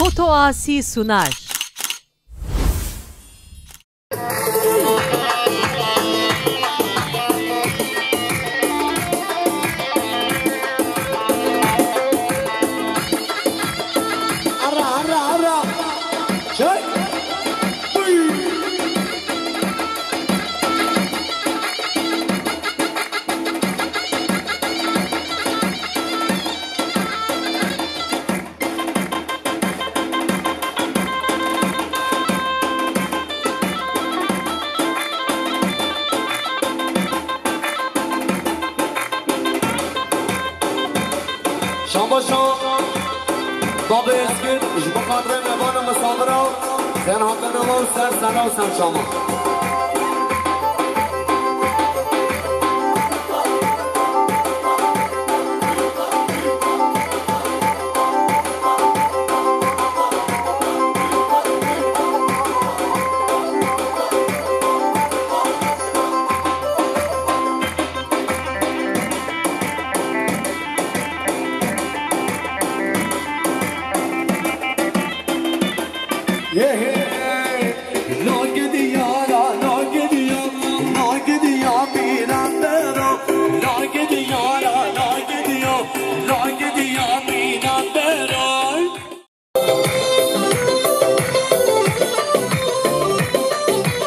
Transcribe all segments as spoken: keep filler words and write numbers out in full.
Foto Asi sunar. Ara, ara, ara. Çek. Uy. Şanbaşa Babê Eskir ji bo qadrê mevan û misafira ser hatina we û ser sera û ser çavan.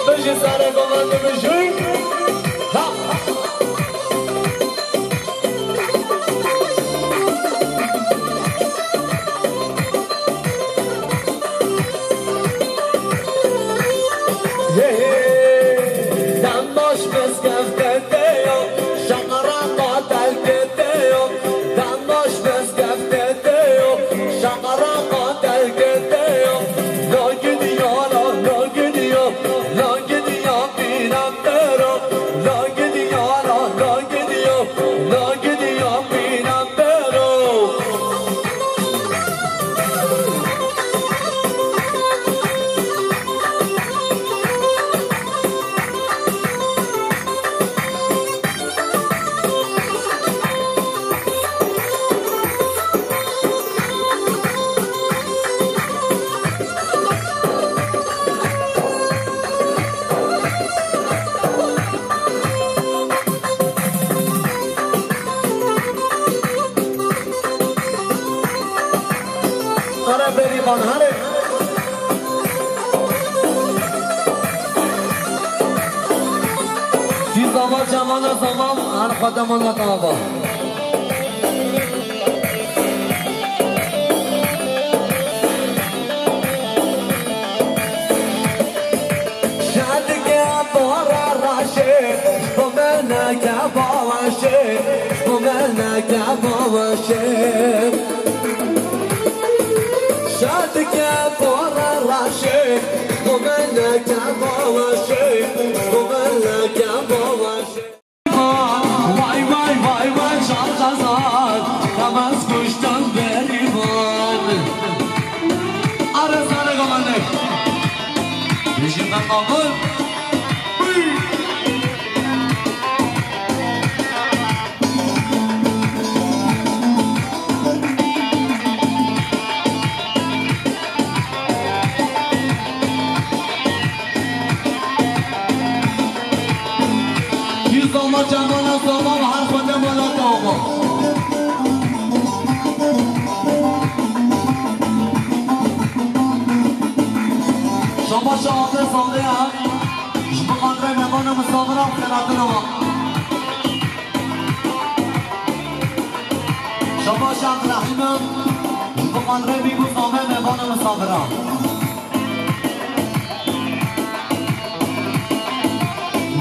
Bijî serê govendê bijî. Ha. Yê, yê. Dem baş mizgeftê te yo, şaqara qatelkê te yo. Dem baş mizgeftê te yo, şaqara qatelkê te yo. La gidiya la, la gidiya, la gidiya bîna te ra. La gidiya la, la gidiya, la gidiya bîna te ra. Here Berîvan, here. Cî zava camana zava, her xwe demana tava. Şadike bara raşe, ji bo me neke baweşe, ji bo me neke baweşe. Şadike bara raşe, ji bo me neke baweşe, ji bo me neke baweşe. Vay, vay, vay, vay, çal Xezal, Temez kuştan Berîvan. Are zare gamane. Bijî ben babın. Yüz ama camana zaman her fade malata oğlum. Şabaşa aldı sallaya. Ji bo qadrê mevan û misafira xelatin ama. Şabaş Abdurrahîm, ji bo qadrê bî ku zame mevan û misafira.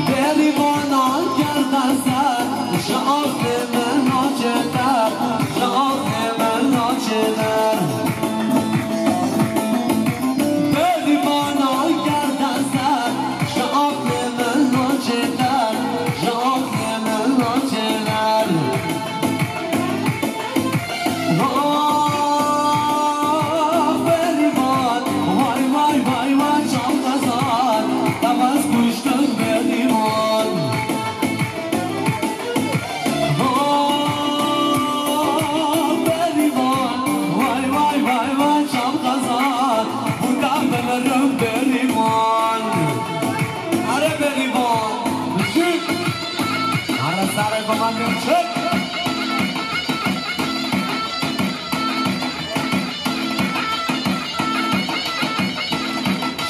Berîvana gerde ser, ji axê me naçe der, ji axê me naçe der. Berîvana gerde ser, ji axê me naçe der, ji axê me naçe der. Ah, Berîvan, vay, vay, vay, vay, çav Xezal, Temez kuştin Berîvan. Ah, Berîvan, vay,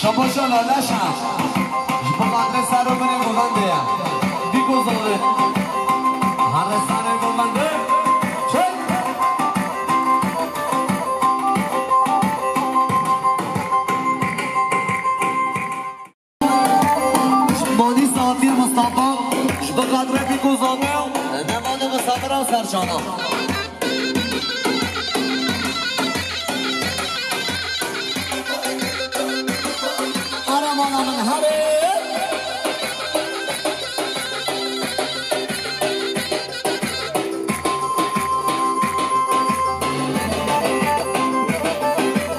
Şabaşa Lale Şah. Ji bo xatirê ser û binê govendê ye. Bî govendê. Here serê govendê. Çek. Manî Safiye Mustafa. Ji bo xatirê bî govendê. Nevanê misafira û serçava. Aramana min herê.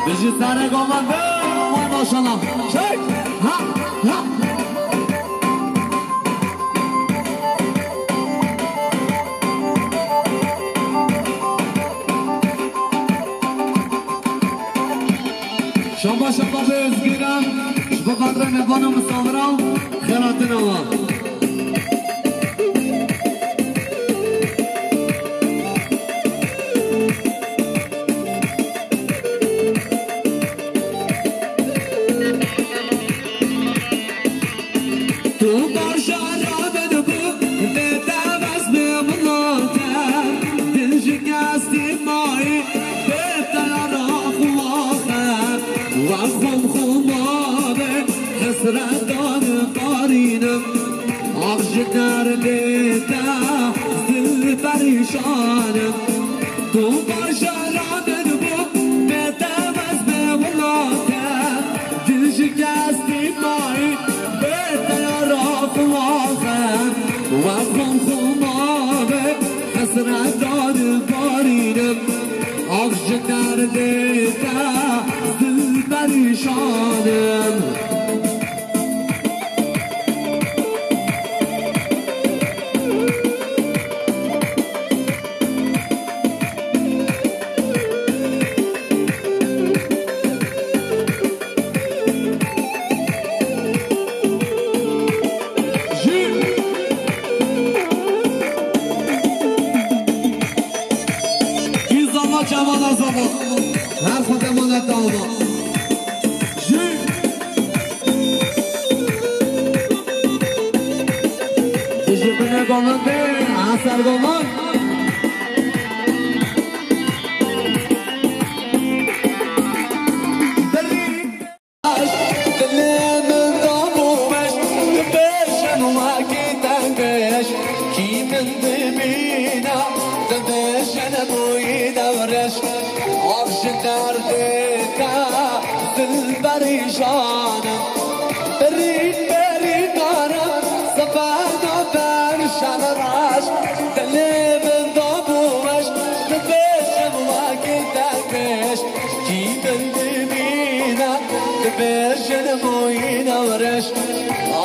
Bijî serê govendê, vay maşallah. Çek! Ha! Ha! Şabaş Atabê Ezgîran, ji bo xatirê mêvan û misafira û xêratina wan. Tu bajara min bû, bê te bes bê milate, dil ji kes tê mayî, bê te ya raxwaxe, we xum xuma be, hesretan qarînim, ax ji derdê te, zil perîşanim. Tu bajara min bû, bê te bes bê milate, dil ji kes tê mayî, bê te ya raxwaxe, we xum xuma be, hesretan qarînim, ax ji derdê te, zil perîşanim. Jî. Kî zava çavan azava. Her xwe demane tava. Jî. Dijî binê govendê, eser govend. Dilê min da bû weş, dibêjin wekî dengêş. Kî min dibîna, dibêjin bûyî dewreş. Ax ji derdê te, zil perîşanim. Birîn berî karim, sifeda ber şev reş. Dilê min da bû weş, dibêjim wekî dengêş. Kî min dibîne, dibêjin bûyî dewreş.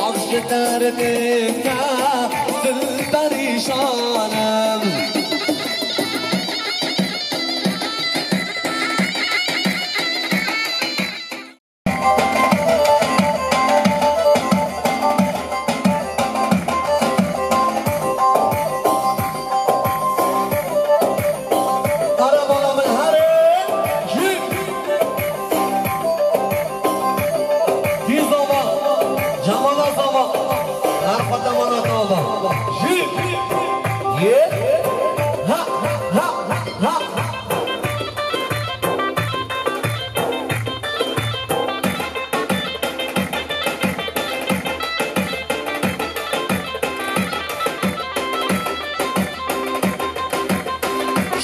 Ax ji derdê te, zil perîşanim. Aramana min herê. Jî. Kî zava? Cemala zava. Her xwe demana tava. Jî. Yê. Ha, ha, ha.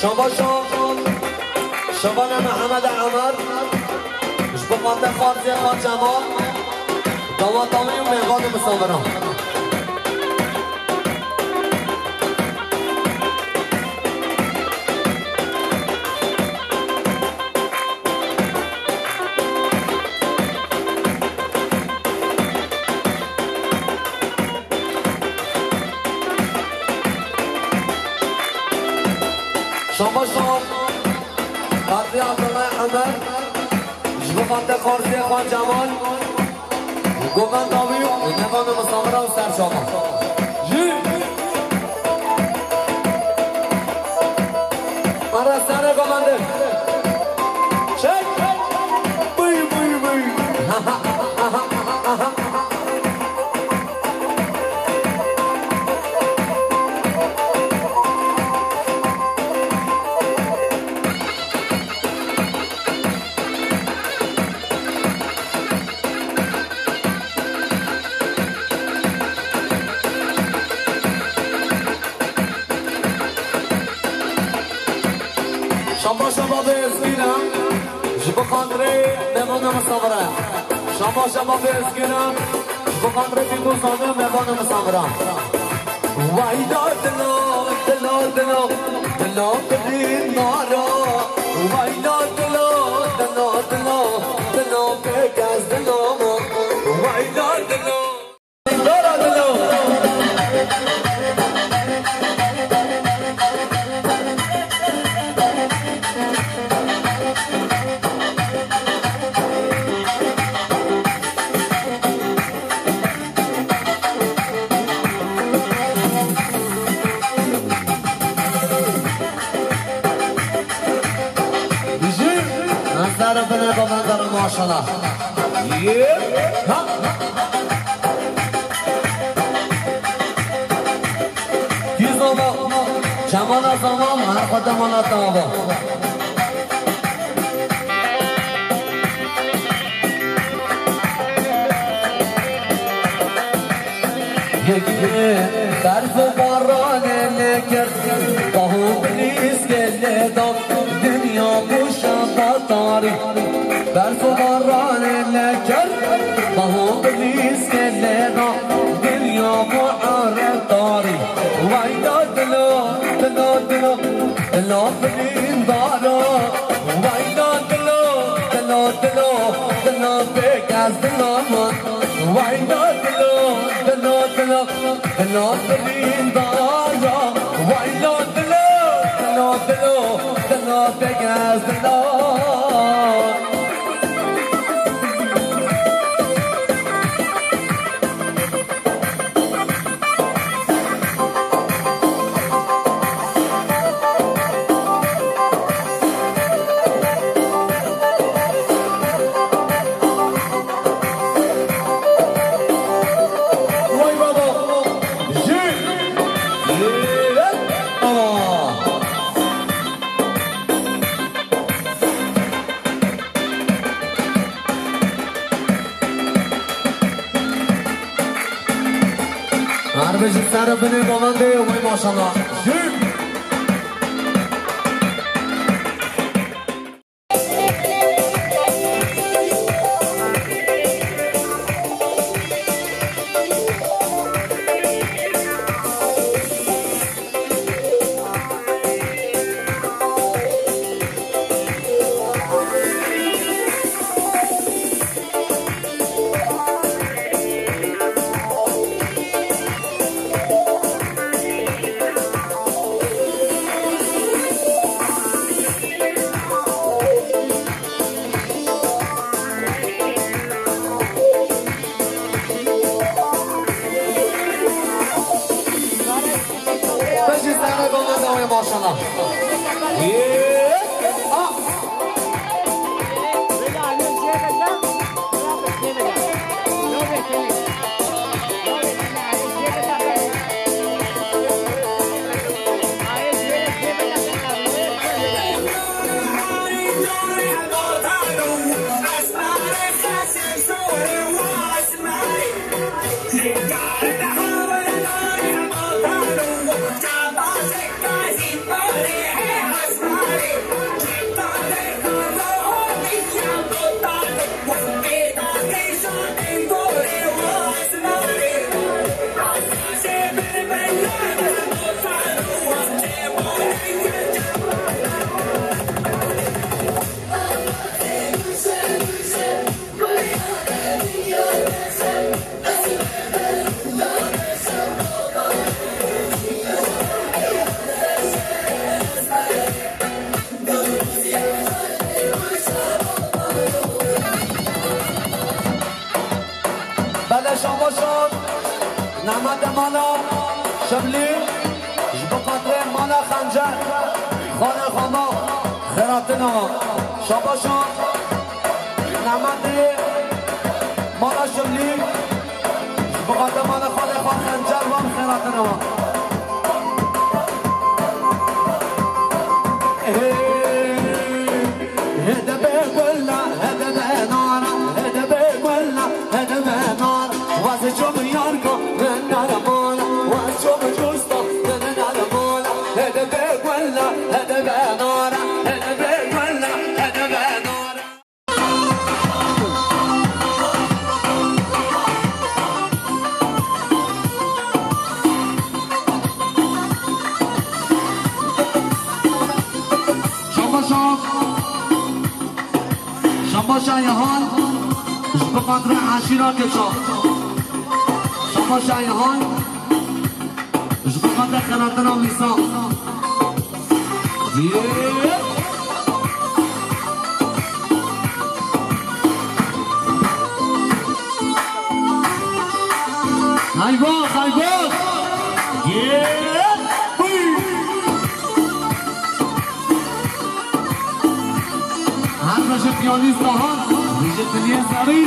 Şabaşo, şabane Mehemede Emer, ji bo xatirê Xarzê Xan Cemal, dawatawî û mêvanê misafiran. Şabaş sağ ol. Qazî Abdullah Emer. Ji bo xatirê Xarzê Xan Cemal. Govenda wî û nevanê misafiran û ser çavan. Jî. Ara serê govendê. Çek. Bıy, bıy, bıy. Qandrê Mevana Misafira. Şaba şaba bêzgîna. Ji bo qandrê Pîrozanê Mevana Misafira. Wayla dilo, dilo, dilo, dilo bilîndara. Wayla dilo, dilo, dilo, dilo pêkez dilo. Wayla dilo. Dara dilo. Jî, nazara bine bavandara maşallah. Yê, ha. Kî zava, çemana zava, her xwe demana tava. Yekê berf û baranê lê kir, baho bilîzgê lê da, dinya bû şepa tarî. Berf û baranê lê kir, baho bilîzgê lê da, dinya bû ere tarî. Wayla dilo, dilo, dilo, dilo bilîndara. Wayla dilo, dilo, dilo, dilo pêkez dila min. Wayla dilo, dilo, dilo, dilo bilîndara. Wayla dilo, dilo, dilo, dilo pêkez dila. Vay baba. Jî. Jî. Ama. Her bijî ser binê bavandê wê maşallah. Jî. Bijî sere bavandê wê maşallah. Yê. Ah. Bele şabaşan, nemete mala Şemlî, ji bo xatirê mala Xencer, xanê xwe ma xêratina. Şabaşan, nemete mala Şemlî, ji bo xatirê mala xanê xwe Xencer, wan xêratina wan. Hede be gulla, hede be nara, hede be gulla, hede be nara. Wazê ço min yarka, min nara mala. Wazê ço min dosta, min nara mala. Hede be gulla, hede be nara, hede be gulla, hede be nara. Şabaşa Yehan, ji bo xatirê eşîra Keçan. Şabaşa Yehan, ji bo xatirê xelatina Mîsa. Hayvan, hayvan. Her beşe piyanîst daha, beşe piyanîst zarî.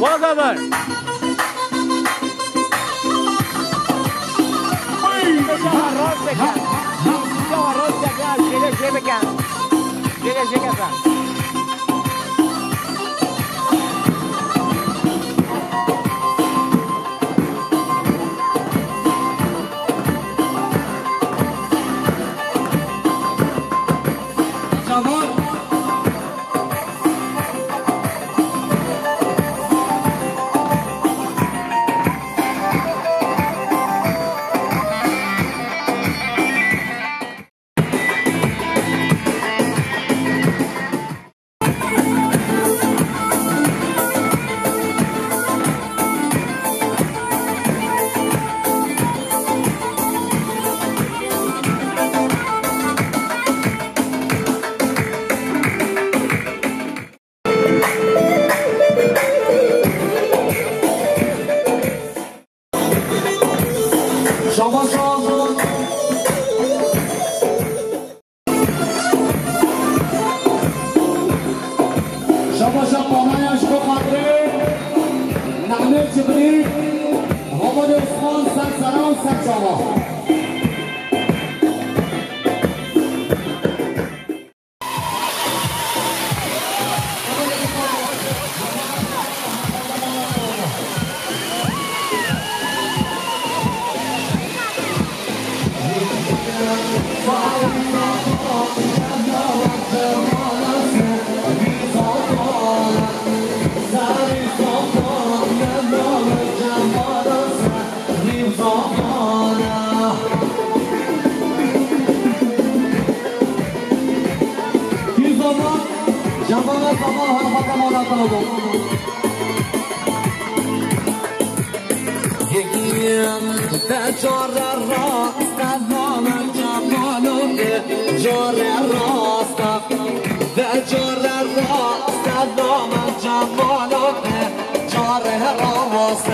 Wagaber. Rast bike. Rast bike. Şöyle şey bike. Şöyle şey bike. Şabaş, şabaş. Şabaşa panaya ji bo xatirê Nehmê Cibrîl, Homodê Osman, ser sera û ser çava. Cemala Samal, Harfaka Mala Tabo. Yekî te çare rast, te navê Cemalo te çare rast. Te çare rast, te navê Cemalo te çare rast.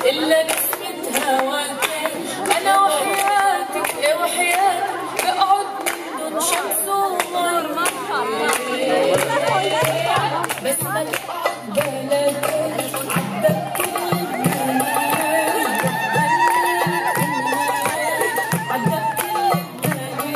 إلا نسمة هواك، أنا وحياتك، يا وحياتك، بقعد من دون شمس ومي. بس ما تقعد بلدي، عذبت الدنيا، عذبت الدنيا.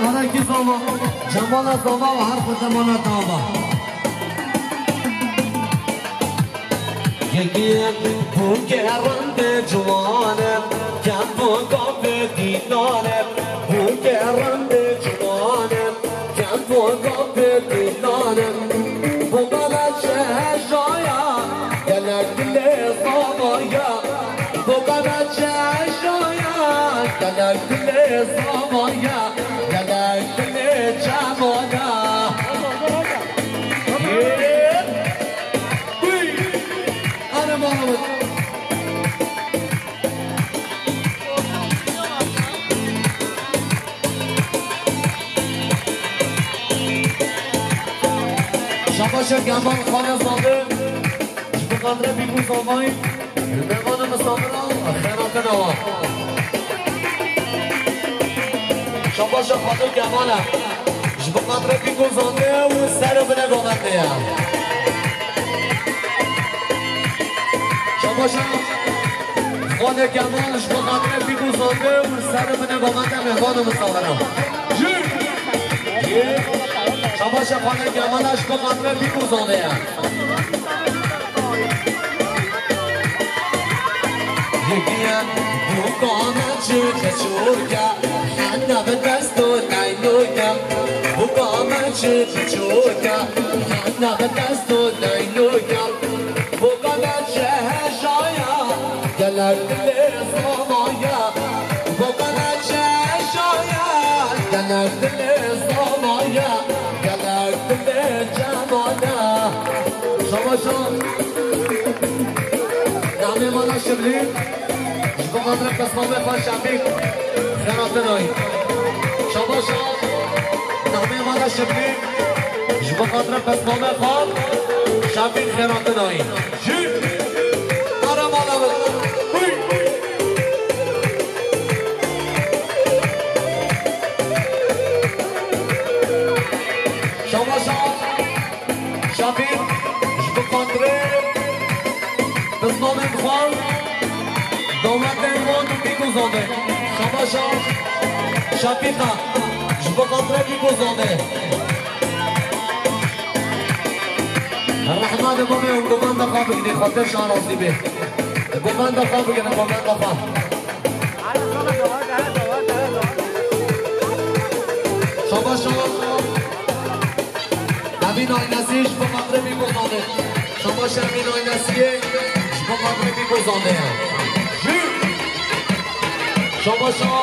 Arakî zava, cemala zava û her xwe demana dava. Yekî bû gerandê ciwanim, kem bû gavê dînanim, bû gerandê ciwanim. Kem boka pêdînanim, boka me çeşaya, gelek dilê zavaya. Boka me çeşaya, gelek dilê zavaya, gelek dilê çemana. Yê! Uy! Hadi bakalım. Şabaşa Kemal Xane Zalim, ji bi qadre bîk û zavayî, li mêvanê misafira xêratina wan. Şabaşa Xadir Kemal e, ji bi qadre bîk û zandê û ser û binê govendê ye. Şabaşa Xanê Kemal ji bo xatirê bîk û zandê û ser û binê govende mêvan û misafir e. Jî. Jî. Şabaşa Xanê Kemal ji bo xatirê bîk û zandê ye. Yekî ye bûka me çi keçûke, hene bi dest û neynûke. Bûka me çi keçûke, hene bi dest û neynûke. Boka me çeşaya, gelek dilê zavaya. Boka me çeşaya, gelek dilê zavaya. Gelek dilê cemala. Şabaşa. Namê mala Şiblî. Ji bo xatirê pismamê xwe Şefîq xêratinayî. Şabaşa. Namê mala Şiblî. Ji bo xatirê pismamê xwe Şefîq xêratinayî. Jî. Ara mala min. Hûy. Şabaşa. Şafîr, ji bo xatirê pismamên xwe, dawetên wan bîk û zandê. Şabaşa Şafîqa, ji bo xatirê bîk û zandê. Rehma li mamê û govenda xwe bigirî, xatir şarazî bê. Govenda xwe bigirî, govenda xwe. Şabaşa. Emîn Aynezî ji bo xatirê bîk û zandê. Şabaşa Emîn Aynezî ji bo xatirê bîk û zandê ye. Jî. Şabaşa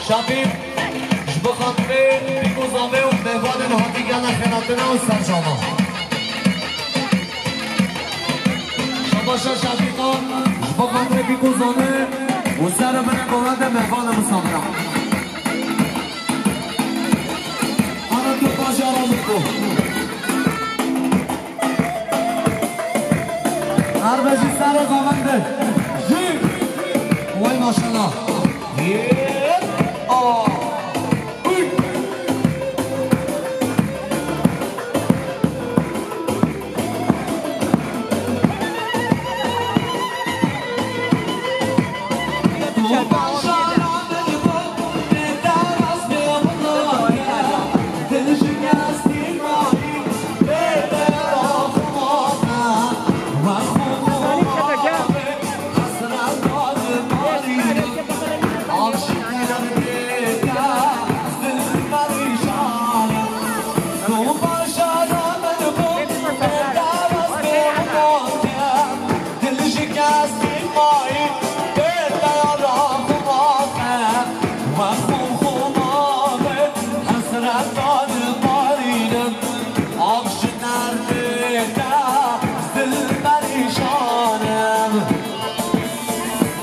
Şafîr ji bo xatirê bîk û zandê û mêvanên hatî gele xênatina û sercama. Şabaşa Şafîqa ji bo xatirê bîk û zandê û ser û binê govendê mêvanê misafira. Ana tu paşa razı bu. Arbejî sere govende. Jî. Vay maşallah. Yep. Aa. Uy.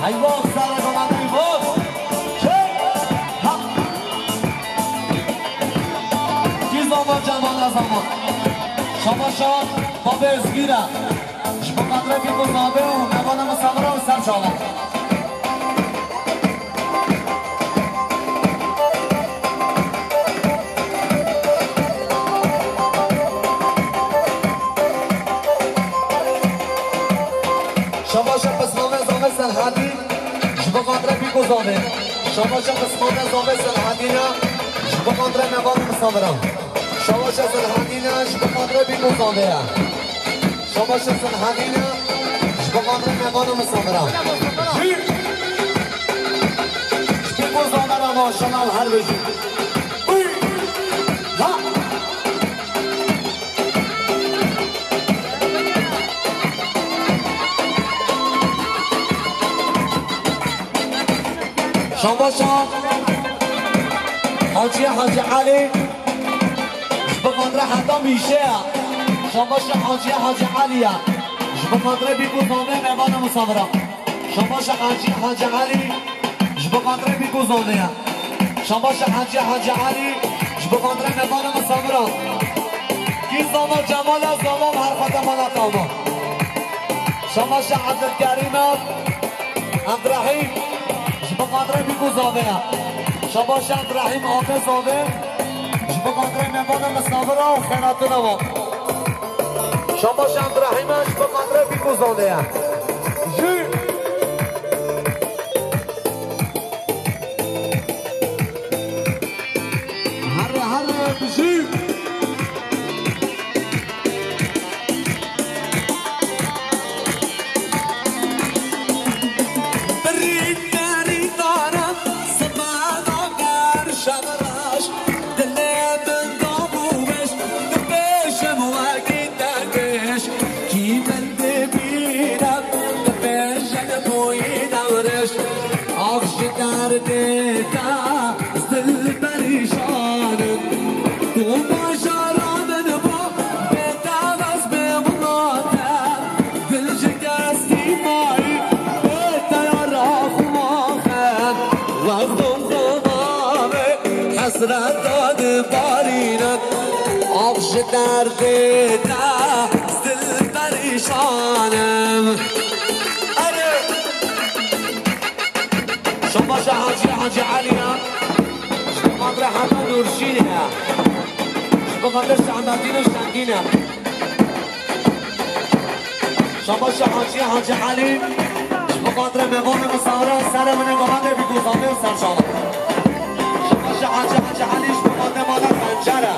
Heyvan, sare dolanayım, hop! Çek! Ha! Kî zama Cemal Azaman. Şamaşa Babê Ezgîra. Ji bo xatirê Bîk û Zavê û mevana misafira û ser çavan. Şamaşa Pismame Zavê Selhadî. Ji bo xatirê Bîk û Zavê. Şamaşa Pismame Zavê Selhadî ya. Ji bo xatirê mevana misafira. Şamaşa Selhadî ya. Ji bo xatirê Bîk û Zavê ya. Şamaşa Selhadî ya. Ji bo xatirê mevana misafira. Jî. Ji Bîk û Zavê re maşallah her bijî. Uy! Ha! Şabaşa Hacî Hacî Elî, ji bo xatirê heta mîşe ya. Şabaşa Hacî Hacî Elî ya. Ji bo xatirê Bîk û Zavê mevana misafira. Şabaşa Hacî Hacî Elî. Ji bo xatirê Bîk û Zavê ya. Şabaşa Hacî Hacî Elî, ji bo xatirê mevana misafira. Kî zama Cemal a, zama her xwe temana tama. Şabaşa Ebdulkerîm a, Ebdurehîm, ji bo xatirê Bîk û Zavê ya. Şabaşa Ebdurehîm Abe Zavê, ji bo xatirê mevana misafira û xêratina wan. Şabaşa Ebdurehîm a, ji bo xatirê Bîk û Zavê ya. Jî. Here here bijî. Birîn derî dara, siba da ger şevraş, dilê min da bû weş, dibêjim wekî derviş, kî min dibîne, dibêje li boyî dewriş. Ax ji derdê te, ez dil perîşan im. Tu bajara min bû, bê te bes bê wila te. Dil ji keskî mayî, bê te ya raxmaxe. Wexto xwe navê hesreta dibarîne. Ax ji derdê te, ez dil perîşan im. Erê! Şabaşa Hacî, Hacî Elî ya. Ji bo xatirê heta Nûrşînê ya. Ji bo xatirê Şahmedîn û Şengîn ya. Şabaşa Hacî, Hacî Elî. Ji bo xatirê mêvanê misafira serê min ê govendê Bîk û Zavê û ser çavan. Şabaşa Hacî, Hacî Elî ji bo xatirê mala Xencer e.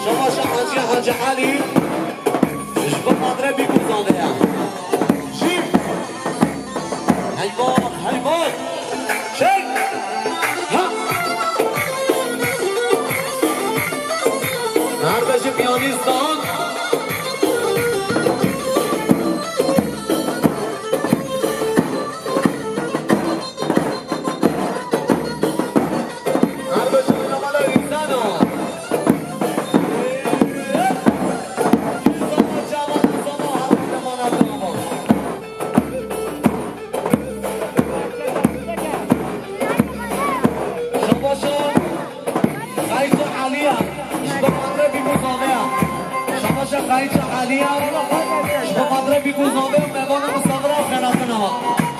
Şabaşa Hacî, Hacî Elî. Ji bo xatirê Bîk û Zavê ya. Jî. Heyvan, heyvan. Çek. Ha. Her beşi piyanîstan. Her beşi piyanîstan. Şabaşa Qayîça Elî ya. Ji bo xatirê Bîk û Zavê ya. Şabaşa Qayîça Elî ya. Ji bo xatirê Bîk û Zavê û mêvana misafira xêratina wan.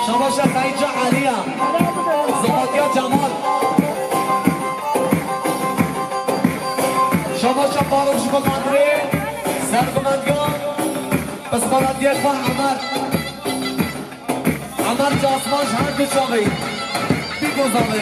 Şabaşa Qayîça Elî ya. Zomatiya Cemal. Şabaşa Faruk ji bo xatirê serbimendiya. Pisxanatiye xwe Emer. Merc Asman ji her du çavê. Bîk û zavê.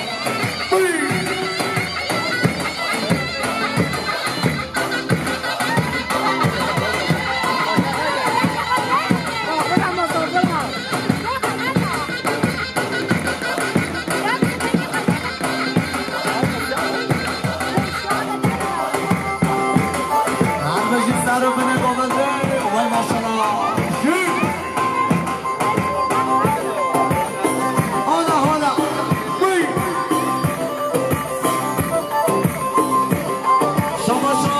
Her bijî ser û binê govendê, wey maşallah. Jû. Hala, hala. Wey. Şabaşa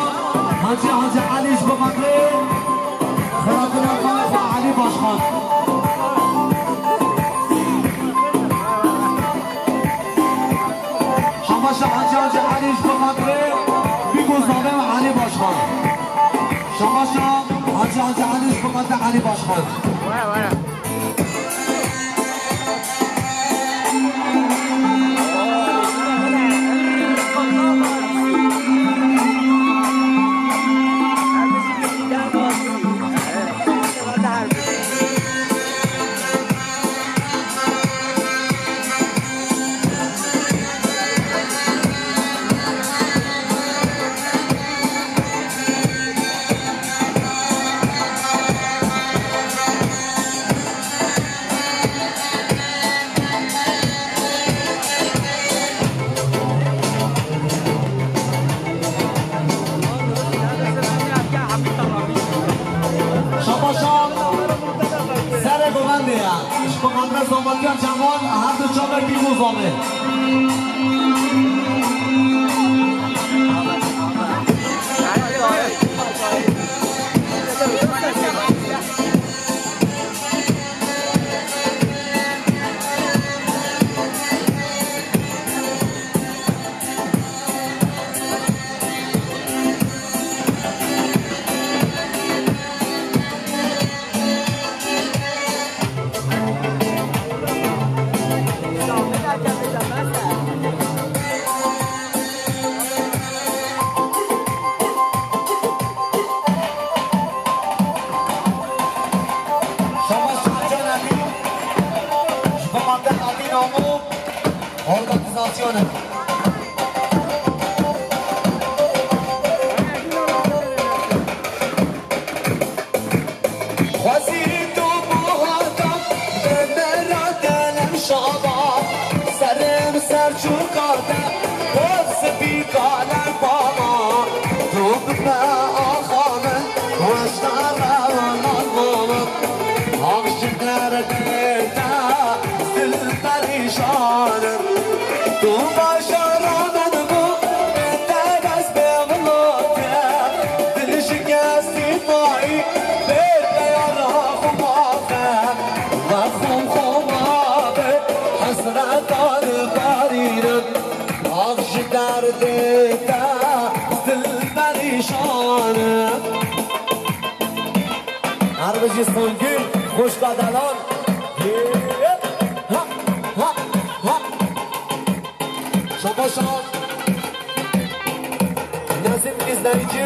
Hacı, Hacı Elî ji bo xatirê xelatira xwe Elî Başkan. Şabaşa Hacı, Hacı Elî ji bo xatirê Bîk û Zavê û Elî Başkan. Şabaşa Hacı, Hacı Elî ji bo xatirê Elî Başkan. Şabaşa serê govendê ye. Ji bo xatirê zomatiya cevan her du çavê Bîk û Zavê. Şabaş Can Ebî, ji bo madde Ebî namû, organizasyonê. Xwezî tu buhata, demera delem şaba, serê min ser çûka te, boz spî kalem baba, tu bi me axa min, weşta rewan mama, ax ji derdê te, dil perîşan im. Tu başara min bû, bê te dest bê wilo te, dil şikestî mayî, bê te yara xwe maxe, vexwe xwe mabe, hesreta dibarînim, ax ji derdê te, dil perîşan im. Her bijî Songül, xwişka delan. Ha, ha, ha. Şabaşa Nezim Gizdeyci,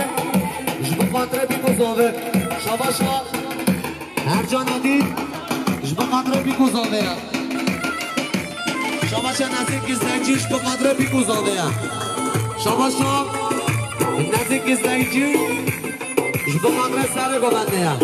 ji bo xatirê Bîk û Zavê. Şabaşa Ercan Edî, ji bo xatirê Bîk û Zavê ye. Şabaşa Nezim Gizdeyci, ji bo xatirê Bîk û Zavê ye. Şabaşa Nezim Gizdeyci, ji bo xatirê serê govendê ye.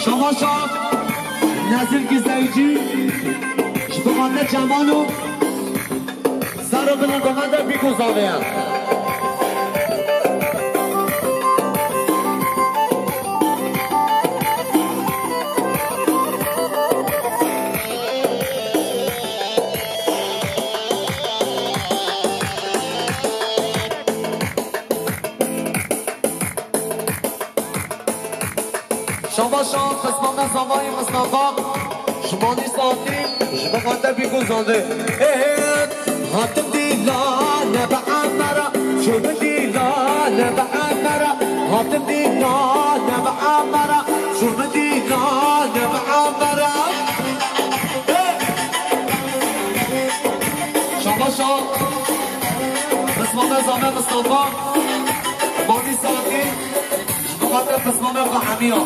Şabaşa Nezir Gizeyci, ji bo xatirê Cemal û Saro bin govendê Bîk û Zavê ye. Şabaşa xizma me Zavayê Mistafa, ji Manî Safî, ji bo xatirê Bîk û Zavê. Ê, hatim dîla nebe emera, çûme dîla nebe emera, hatim dîla nebe emera, çûme dîla nebe emera. Ê! Pismame Zame Mistefa, Banî Saetî, ji bo xatir pismame xwe hemiya.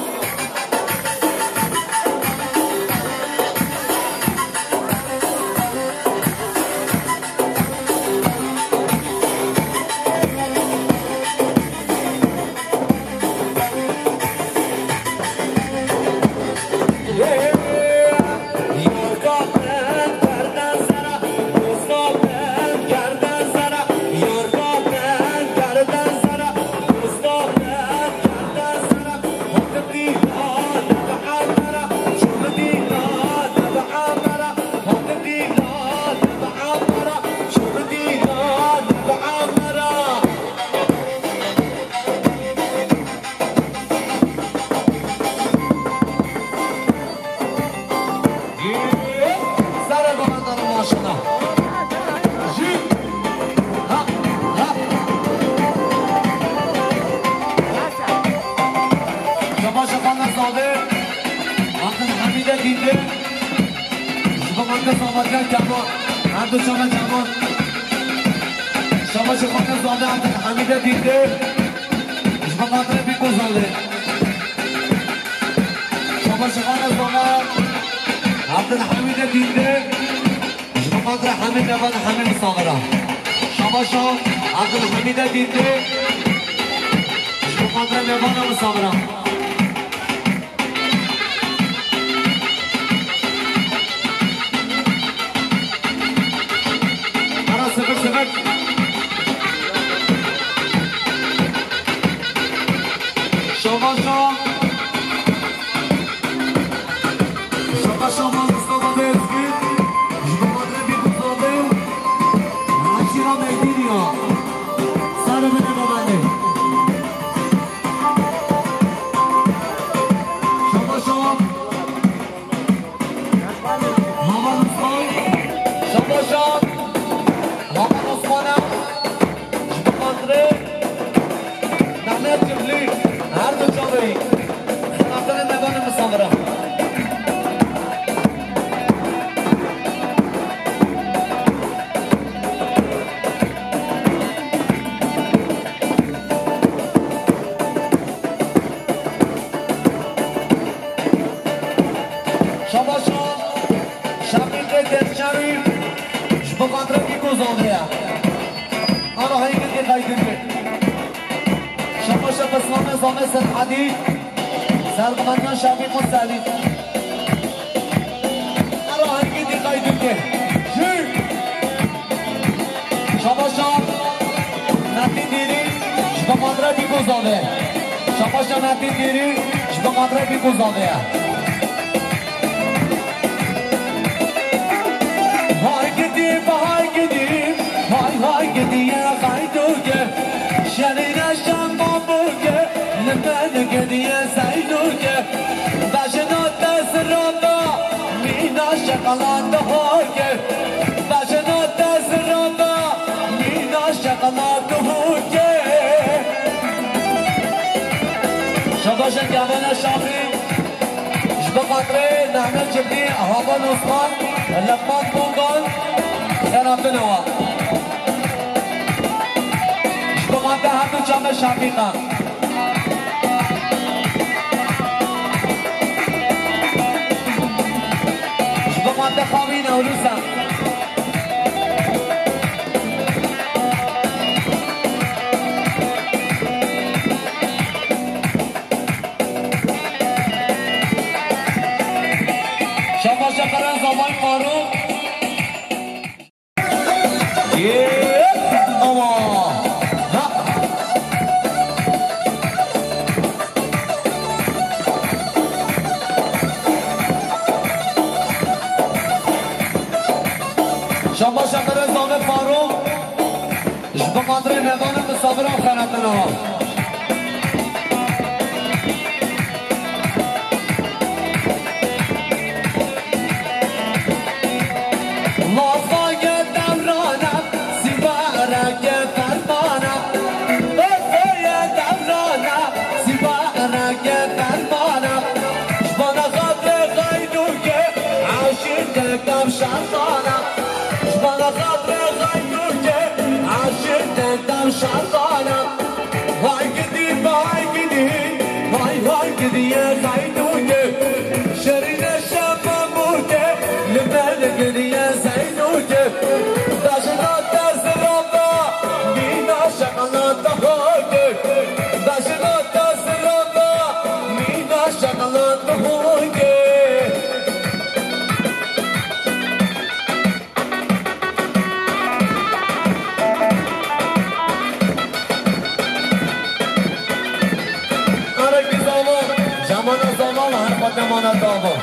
Sare bana dana maşallah. Jü. Ha, ha. Şabaş Efendi Zade, Abdülhamide Dinde. Ji bo mante Sametkan Kemal, her du çavan Kemal. Şabaş Efendi Zade, Abdülhamide Dinde. Ji bo xatirê Bîko Zade. Şabaş Efendi Zade, Abdülhamide Dinde. Ji bo xatirê hemî nevan, hemî misafiran. Şabaş Abdülhamide Dinde. Ji bo xatirê nevana misafiran. Ara sifir sifir. Şabaşa. Şabaşa Mustafa Dezgin. Ji bo xatirê Bîkûzadê. Eşîra Meydîniya. Sare bine babane. Şabaşa. Havan Osman. Şabaşa. Havan Osman'a. Ji bo xatirê Mehmet Çiftlik. Her du çavê. Xelatine mevanê misafiran. Şabaşa Şafîqê Derçavî ji bo xatirê Bîkûzadê ye. Ara heyvê tê xeydin be. Şabaşa Besmame Zame Sedhedî, Serxwendîyan Şafîq û Selîm. Ara heyvê tê xeydin be. Jû. Şabaşa Metin Dîrî ji bo xatirê Bîkûzadê. Şabaşa Metin Dîrî ji bo xatirê Bîkûzadê ye. Hay gidi, hay gidi, hay hay gidiye xeyduke. Şerîne şan mamuke, li me gidiye seyduke. Bejna te ziranda, mîna şeqala te hake. Bejna te ziranda, mîna şeqala te hake. Şabaşa kevana şaxî. Ji bo xatirê Mehmet Çiftî, Havan Osman, Leqman Bongan, xeratina wa. Ji bo xatirê her du çavê Şafîqa. Ji bo xatirê Xavî Newrûsa. Şabaşa Qeren Zavay Farûq. Yê, awa. Ha. Şabaşa Qeren Zavay Farûq. Ji bo xatirê nevan û misafiran xelatine wa. Laza ye dewrane, sîbareke fermane. Laza ye dewrane, sîbareke fermane. Ji bo xatirê xeydûkê, eşîreke kevşerxane. Ji bo xatirê xeydûkê, Şardana, vay gidi, vay gidi, vay vay gidiye xeynûke. Şerîne şema mûke, li me li giriye zeynûke. Dajina te zirava, mîna şeqla te hoke. Dajina te zirava, mîna şeqla te hoke. Arekî zava, cemana zava, her xwe demana dava.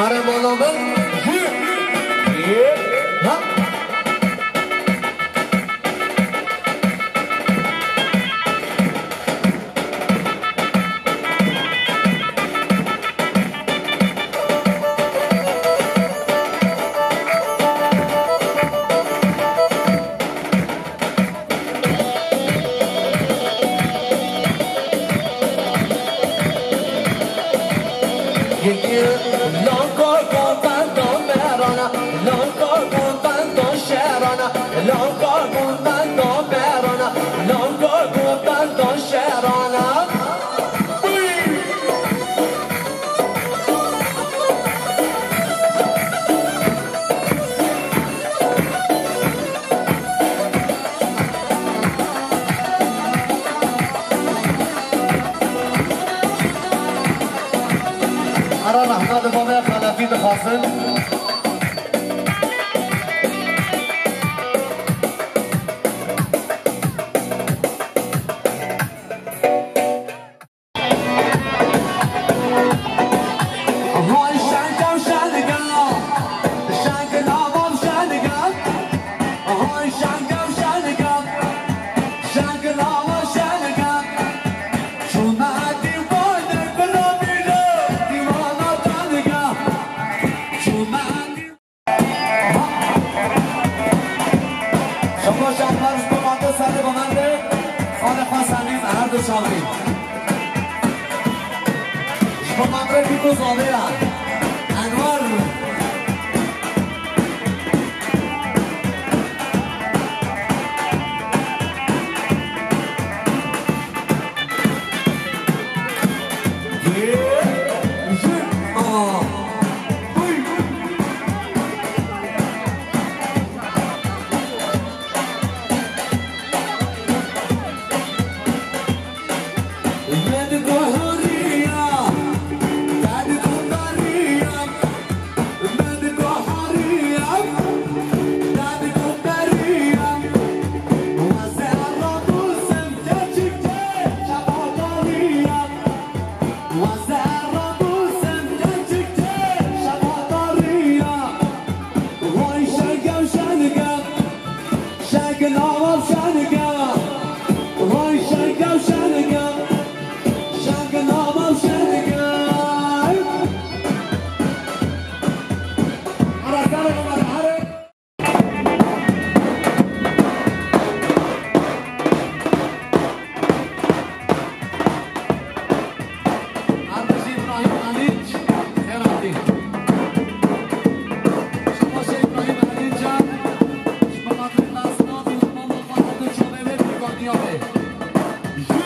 Are mala min, jî, ha. Lanka gontan don berana, lanka gontan don şerana, lanka gontan don berana, lanka gontan don şerana. Ara rehna di bavê Xelefî dixwazin. Şaba şehbar ji bo mate serê bamende xalê xwe Semîm her du çavî. Ji bo matre pîko zavê ya. Enwer. Erdhejî Îbrahîm Elîç, xêr hatî. Şabaş e Îbrahîm Elîç can, ji bo xatirê te silas û ji bo xwe her du çavê wê pîrvandiya wê. Jû.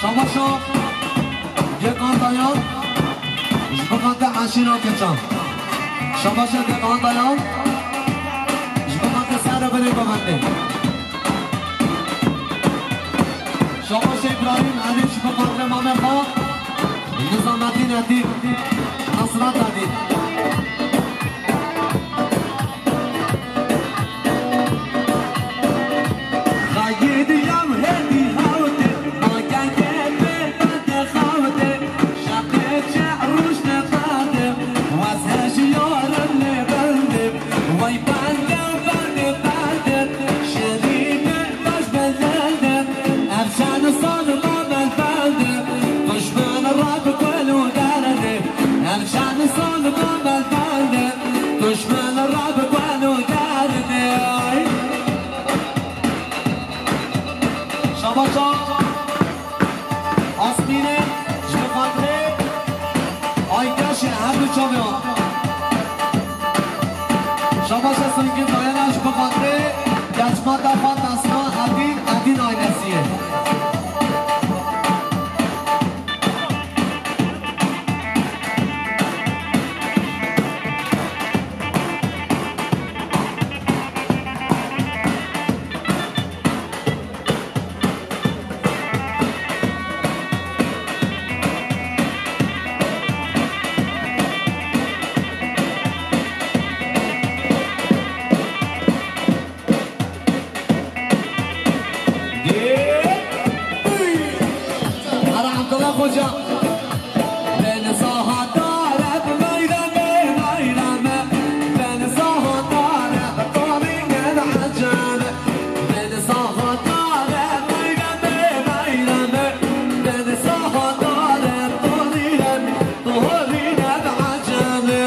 Şabaşo, yek andayan, ji bo xatirê eşîra keçan. Şabaşo, yek andayan, ji bo xatirê serê binê govendê. Şabaşo Îbrahîm Elî ji bo xatirê mamê xwe, Nizametîn Edîb, Nasrat Edîb. Şabaşa singin dayana ji bi xatirê Keçmata Fatma Esma Edîn, Edîn ailesiyê. Ara Abdullah Hoca. Ben sahatare bi meyreme, meyreme. Ben sahatare bi tarîne bi ecele. Ben sahatare meyreme, meyreme. Ben sahatare bi tarîne bi ecele.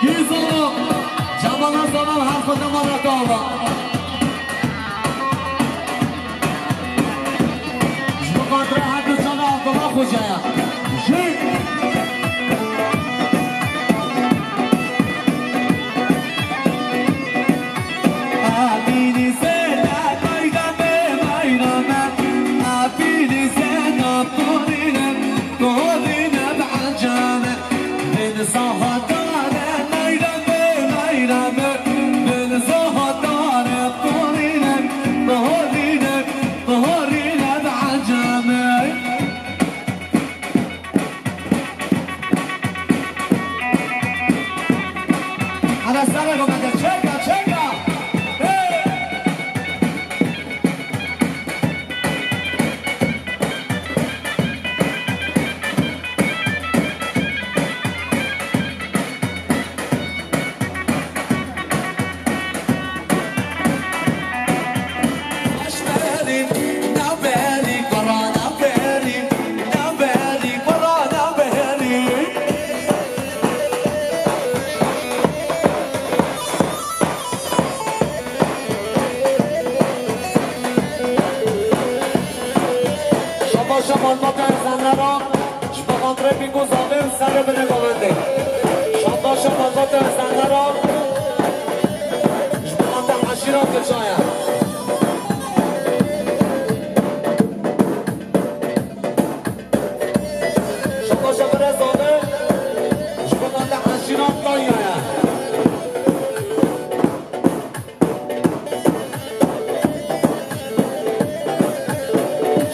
Gizano, Cemal Hasan, her xwe dema re kava. Ji bo xatirê her du çanda Abdullah Xoca ye. Jî. Amînî sê de meydane, meydane. Amînî sê de torîne, torîne bi ecele. Bin sahatare meydane, meydane. Bin sahatare torîne, torîne. Baharî ne bi ecele. Hele sere go meke, çeka, çeka. Hey! Şabaş şabaş, baka insanlara. Ji bo xatirê pîk û zavê û serê binê govendê. Şantaşa malbata Esenlera. Ji bo xatirê eşîra Kilçaya. Şantaşa birê zavê. Ji bo xatirê eşîra Tanyaya.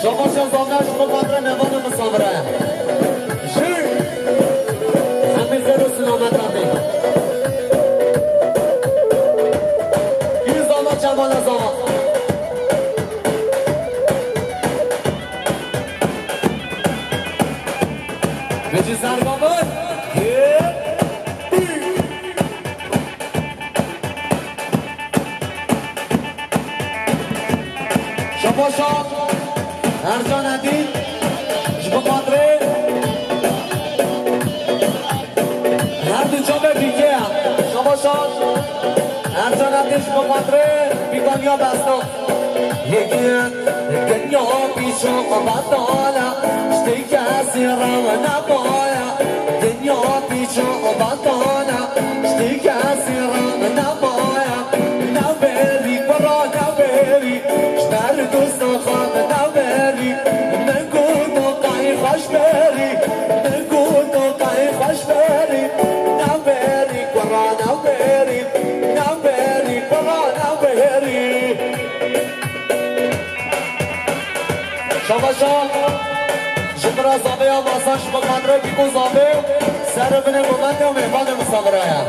Şabaşa zana ji xwe xatirê mêvanê misafire. Jî hemî xêr û silamet be. Yî zana çemane zana. Vêjî sergavan. Şabaşa Ercan Edîn, ji bo xatirê her du çavê pîkê ye. Şabaşa Ercan Edîn, ji bo xatirê pîkaniya Bestan. Yekî dinya pîç û qebatan e, tiştê kesî re nemaye. Dinya pîç û qebatan e, tiştê kesî re nemaye. Navberî, kura navberî, ji ber dosta xwe navberî. Min goto qey xweş berî, min goto qey xweş berî. Navberî, kura navberî, navberî, kura navberî. Şabaşa ji min re zavê ya masa ji bo xatirê pîk û zavê, serê binê govendê û mêvanê misafire ye.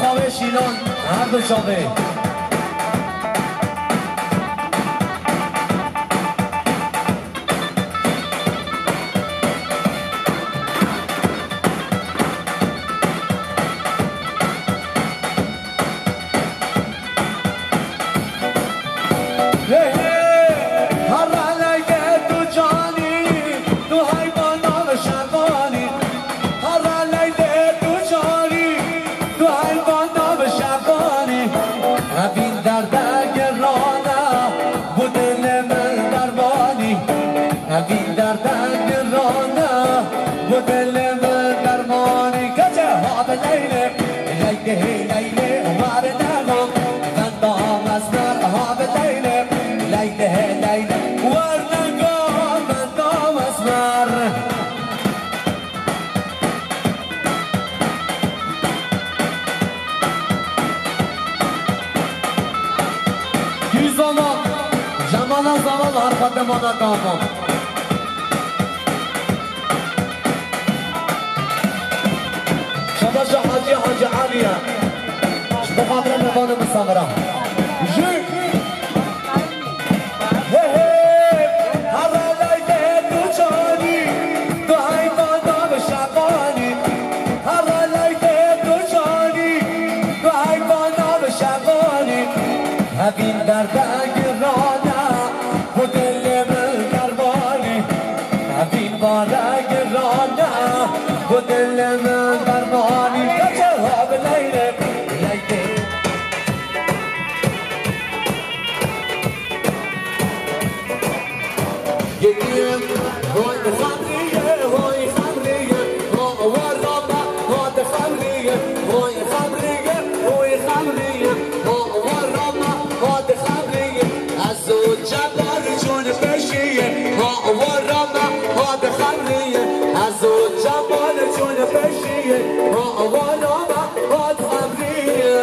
Xavê şînan her du çavê. Hey, hey, herre leyde tu canî, tu heyvana şevanî. Herre leyde tu canî, tu heyvana şevanî. Evîn derde girane, bu dilê min dermanî. Evîn derde girane, bu dilê min dermanî. Keçe ha bi Leylê, Leylê, Leylê, were dema, venda mesmer ha bi Leylê, Leylê, Leylê, were dema, venda mesmer. Kî zana, Cemala Zalal her xwe demana kapan. Şabaşa Hacî, Hacî Aliye. Ji bo xatira mevanê min samira. Jû. Hey, hey, herre leyde tu canî, tu heyvana bi şevanî. Herre leyde tu canî, tu heyvana bi şevanî. Evîn derde girane, bu dilê min dermanî. Evîn bare girane, bu dilê min dermanî. Keçe ha bi Leylê, Leylê. Yekî, hoy xemrîye, hoy xemrîye, ho, warama, ho de xemrîye, hoy xemrîye, hoy xemrîye, ho, warama, ho de xemrîye. Ez û Cemal çûn peşîye, ho, warama, ho de xemrîye. Ez û Cemal çûn peşîye, ho, warama, ho de xemrîye.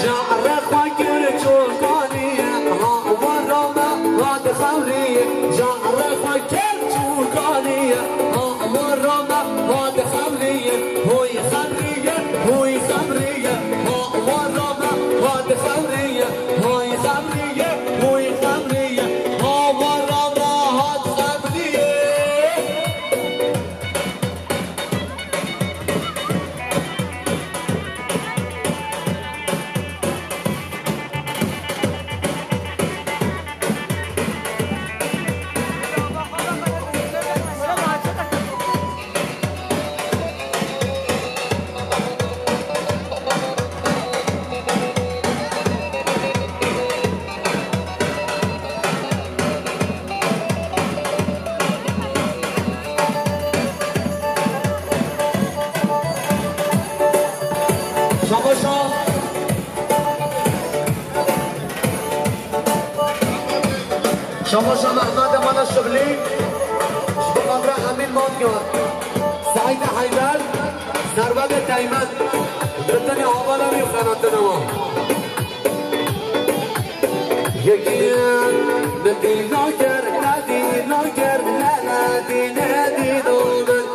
Care xwe kir çokaniye, ha warame, ha dixemriye. Care xwe kir çokaniye, ha warame, ha dixemriye. Hoy xemriye, hoy xemriye, ha warame, ha dixemriye. Hoy xemriye, hoy xemriye, ha warame, ha dixemriye. Şabaşa. Şabaşa Mehmet Emana Şiglî, ji bo xatira Emîn Mantyar, Seîdê Heyder, Serwetê Teymend, li tenê hevala wî xenatina wan. Yekî min dîna ker, te dîna ker, lele dîne dîno min.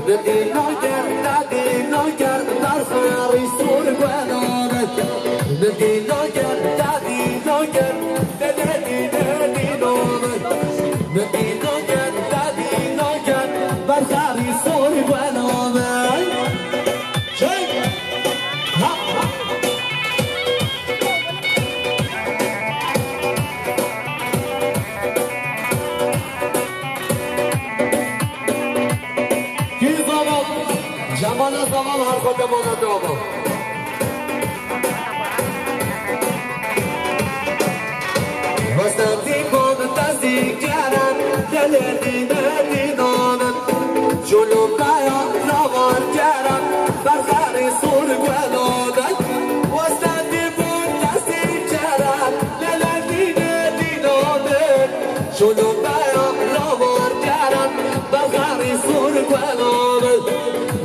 Min dîna ker, te dîna ker, berxerî sor guhena min. Min dîna ker, te dîna ker, lele dîne dîno min. Min dîna ker, te dîna ker, berxerî sor guhena min. Çek! Ha! Kî Zaval? Cemala Zaval her xwe demana daba. Westendî bo min tezî kere, gelê dîne dîno min. Çolûmeya lavar kere, berxerî sor guhena min. Westendî bo min tezî kere, Sor guelo,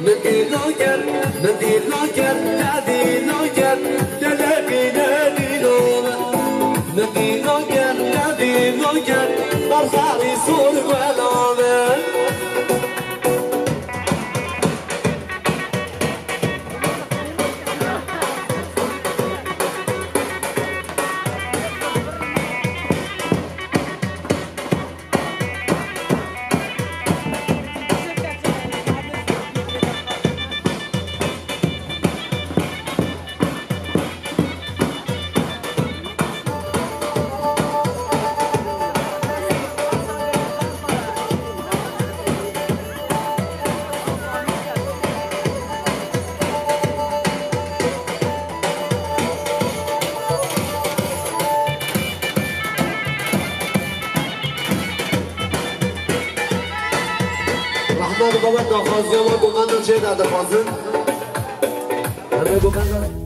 min dîlo ker, min dîlo ker, ya dîlo ker, ya dîlo ker, min dîlo ker, ya dîlo ker, barxarî sor guelo. Rehmet baba daxwaziya we gomenda çê de dixwazin. Em ê gomenda.